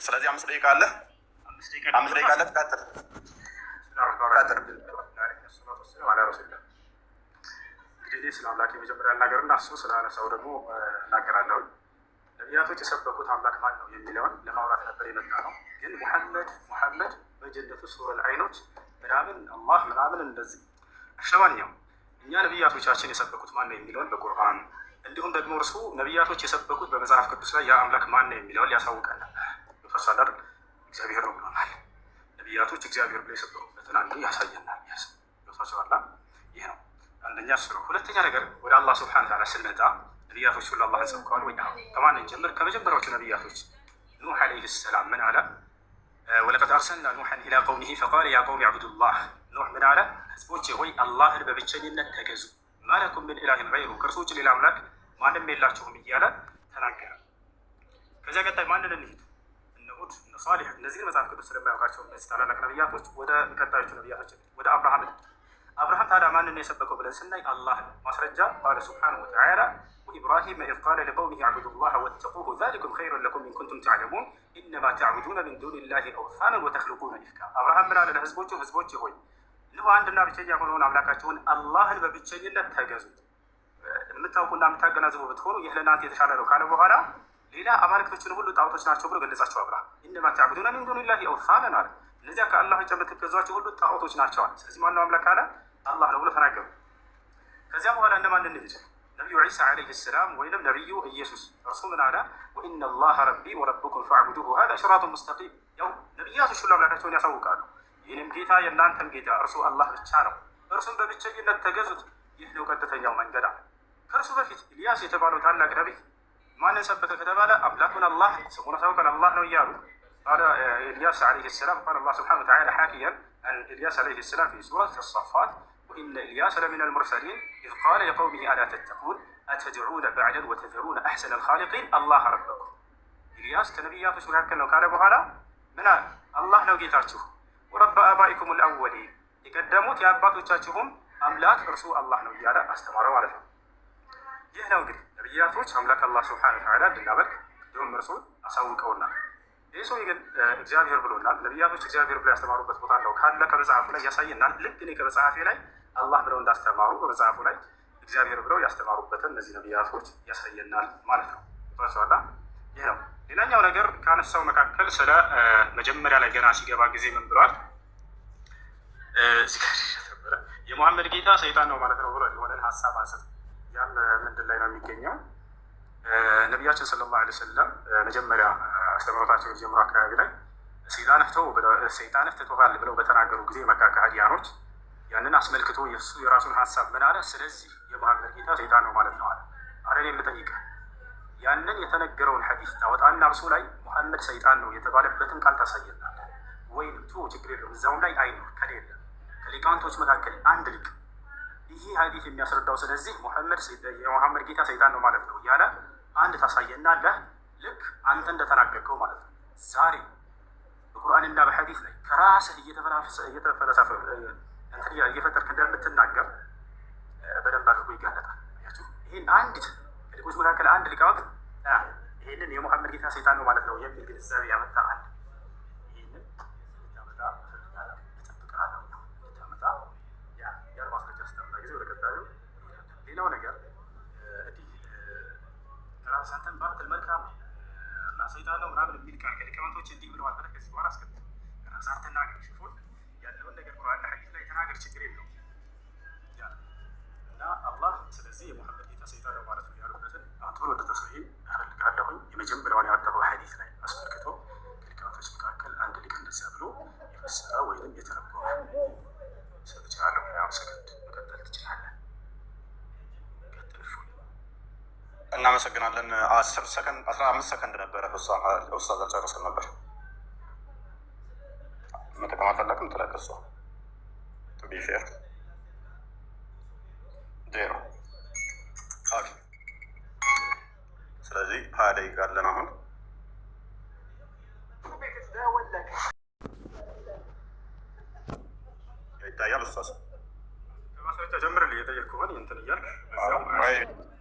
ስለዚህ 5 ደቂቃ አለ፣ 5 ደቂቃ አለ። ቀጥል፣ ቀጥል። እንግዲህ ስለ አምላክ የመጀመሪያ ልናገርና እሱ ስላነሳው ደግሞ እናገራለሁ። ነቢያቶች የሰበኩት አምላክ ማን ነው የሚለውን ለማውራት ነበር የመጣ ነው። ግን ሙሐመድ ሙሐመድ በጀነቱ ሱረል አይኖች ምናምን አላህ ምናምን እንደዚህ። ለማንኛውም እኛ ነቢያቶቻችን የሰበኩት ማን ነው የሚለውን በቁርአን፣ እንዲሁም ደግሞ እርሱ ነቢያቶች የሰበኩት በመጽሐፍ ቅዱስ ላይ ያ አምላክ ማን ነው የሚለውን ሊያሳውቀን ነበር። ፈሳዳር እግዚአብሔር ነው ብሎናል። ነቢያቶች እግዚአብሔር ብለው የሰበኩበትን አንዱ ያሳየናል። ያሳቸዋላ። ይህ ነው አንደኛ እሱ ነው። ሁለተኛ ነገር ወደ አላህ ስብሐነ ወተዓላ ስንመጣ ነቢያቶች ሁሉ አላህን ሰብከዋል ወይ? ከማን እንጀምር? ከመጀመሪያዎቹ ነቢያቶች ኑሕ ዓለይሂ ሰላም ምን አለ? ولقد أرسلنا نوحا إلى قومه فقال يا قوم اعبدوا الله። ኑሕ ምን አለ? ህዝቦቼ ሆይ አላህን በብቸኝነት ተገዙ፣ ما لكم من إله غيره፣ ከእርሱ ውጭ ሌላ አምላክ ማንም የላችሁም እያለ ተናገረ። ከዚያ ቀጣይ ማንን እንሂድ? እነ ሁድ፣ እነ ሳሊሕ፣ እነዚህን መጽሐፍ ቅዱስ ስለማያውቃቸው እነዚህ ታላላቅ ነቢያቶች፣ ወደ ቀጣዮቹ ነቢያቶች ወደ አብርሃም እንሂድ። አብርሃም ታዲያ ማንን ነው የሰበከው ብለን ስናይ አላህን። ማስረጃ قال سبحانه وتعالى وإبراهيم إذ قال لقومه اعبدوا الله واتقوه ذلكم خير لكم إن كنتم تعلمون إنما تعبدون من دون الله أوثانا وتخلقون إفكا። አብርሃም ምን አለ ለህዝቦቹ? ህዝቦች ሆይ እነሆ አንድና ብቸኛ የሆነውን አምላካችሁን አላህን በብቸኝነት ተገዙት፣ የምታውቁና የምታገናዝቡ ብትሆኑ ይህ ለእናንተ የተሻለ ነው ካለ በኋላ ሌላ አማልክቶችን ሁሉ ጣዖቶች ናቸው ብሎ ገለጻቸው። አብርሃም إنما تعبدون من دون الله أوثانا አለ። እነዚያ ከአላህ ውጭ የምትገዟቸው ሁሉ ጣዖቶች ናቸው አለ። ስለዚህ ማነው አምላክ አለ? አላህ ነው ብሎ ተናገሩ። ከዚያ በኋላ እነማን እንሂድ? ነቢዩ ዒሳ ዓለይሂ ሰላም ወይንም ነቢዩ ኢየሱስ እርሱ ምን አለ? وإن الله ربي وربكم فاعبدوه هذا صراط مستقيم። ያው ነቢያቶች ሁሉ አምላካቸውን ያሳውቃሉ። ይህንም ጌታ የእናንተም ጌታ እርሱ አላህ ብቻ ነው፣ እርሱን በብቸኝነት ተገዙት፣ ይህ ነው ቀጥተኛው መንገድ አለ። ከእርሱ በፊት ኢልያስ የተባለው ታላቅ ነቢይ ማንን ሰበከ ከተባለ አምላኩን አላህ፣ ስሙን አሳውቀን አላህ ነው እያሉ قال إلياس عليه السلام، قال الله سبحانه وتعالى حاكيا عن إلياس عليه السلام في سورة الصافات وإن إلياس لمن المرسلين إذ قال لقومه ألا تتقون أتدعون بعلا وتذرون أحسن الخالقين الله ربكم። ኢልያስ ከነቢያቶች መካከል ነው ካለ በኋላ ምን አለ? አላህ ነው ጌታችሁ፣ ورب آبائكم الأولين፣ የቀደሙት የአባቶቻችሁም አምላክ እርሱ አላህ ነው እያለ አስተማረ ማለት ነው። ይህ ነው እንግዲህ ነቢያቶች አምላክ አላህ ስብሐነ ወተዓላ እንድናመልክ እንዲሁም እርሱን አሳውቀውናል። ይህ ሰው ግን እግዚአብሔር ብሎናል። ነቢያቶች እግዚአብሔር ብሎ ያስተማሩበት ቦታ ነው ካለ ከመጽሐፉ ላይ ያሳየናል። ልክ እኔ ከመጽሐፌ ላይ አላህ ብለው እንዳስተማሩ በመጽሐፉ ላይ እግዚአብሔር ብለው ያስተማሩበትን እነዚህ ነቢያቶች ያሳየናል ማለት ነው። ቷቸዋላ። ይህ ነው። ሌላኛው ነገር ካነሳው መካከል ስለ መጀመሪያ ላይ ገና ሲገባ ጊዜ ምን ብሏል? የሙሐመድ ጌታ ሰይጣን ነው ማለት ነው ብሏል። የሆነን ሀሳብ አንስቶ ያም ምንድን ላይ ነው የሚገኘው? ነቢያችን ሰለላሁ ዐለይሂ ወሰለም መጀመሪያ አስተምህሮታቸውን ጀምሮ አካባቢ ላይ ሰይጣንህ ትቶሃል ብለው በተናገሩ ጊዜ የመካ ከሃዲያኖች ያንን አስመልክቶ የእሱ የራሱን ሀሳብ ምን አለ? ስለዚህ የመሐመድ ጌታ ሰይጣን ነው ማለት ነው አለ። አረ እኔ የምጠይቅህ ያንን የተነገረውን ሐዲስ ታወጣና እርሱ ላይ ሙሐመድ ሰይጣን ነው የተባለበትን ቃል ታሳየናለህ። ወይንም ቱ ችግር የለውም እዛውም ላይ አይኖር ከሌለ ከሊቃውንቶች መካከል አንድ ሊቅ ይህ ሐዲስ የሚያስረዳው ስለዚህ ሙሐመድ የሙሐመድ ጌታ ሰይጣን ነው ማለት ነው እያለ አንድ ታሳየናለህ። ልክ አንተ እንደተናገርከው ማለት ነው። ዛሬ በቁርአንና በሐዲስ ላይ ከራስህ እየተፈለሰፈ እየፈጠርክ እንደምትናገር በደንብ አድርጎ ይጋለጣል። ይህን አንዲት ከሊቆች መካከል አንድ ሊቃውንት ይህንን የሙሐመድ ጌታ ሰይጣን ነው ማለት ነው የሚል ግንዛቤ ያመጣ አንድ ይህንን እንድታመጣ እፈልጋለሁ፣ እጠብቅሃለሁ እንድታመጣ። ያን ማስረጃ ስታመጣ ጊዜ ወደ ቀጣዩ። ሌላው ነገር እንዲህ ራስህ አንተን ባትል መልካም ነው እና ሰይጣን ነው ምናምን የሚል ቃል ከሊቃውንቶች እንዲህ ብለዋል ብለህ ከዚህ በኋላ አስከትል ራስህ አትናገር። ሽፎን ያለውን ነገር ቁርአንና ሐዲስ ላይ ተናገር፣ ችግር የለውም። እና አላህ ስለዚህ የሙሐመድ ጌታ ሰይጣን ነው ማለት ነው ያሉበትን ቶሎ እንድታሳየኝ እፈልጋለሁኝ። የመጀመሪያውን ያወጣኸው ሐዲስ ላይ አስመልክቶ ከሊቃውንቶች መካከል አንድ ሊቅ እንደዚያ ብሎ የፈሰረ ወይንም የተረጎመ ሰጥቻለሁ። 20 ሰከንድ መቀጠል ትችላለህ። ቀጥል እፎይ። እናመሰግናለን። 10 ሰከንድ፣ 15 ሰከንድ ነበረ። ኡስታዝ አልጨረስም ነበር። መጠቀም አልፈለግም። ትለቅ እሷ to be fair ዜሮ። Okay። ስለዚህ 20 ደቂቃ አለን አሁን። ይታያል ኡስታዝ። ከማስረጃ ጀምርልኝ የጠየቅኩህን እንትን እያልክ በዚያው።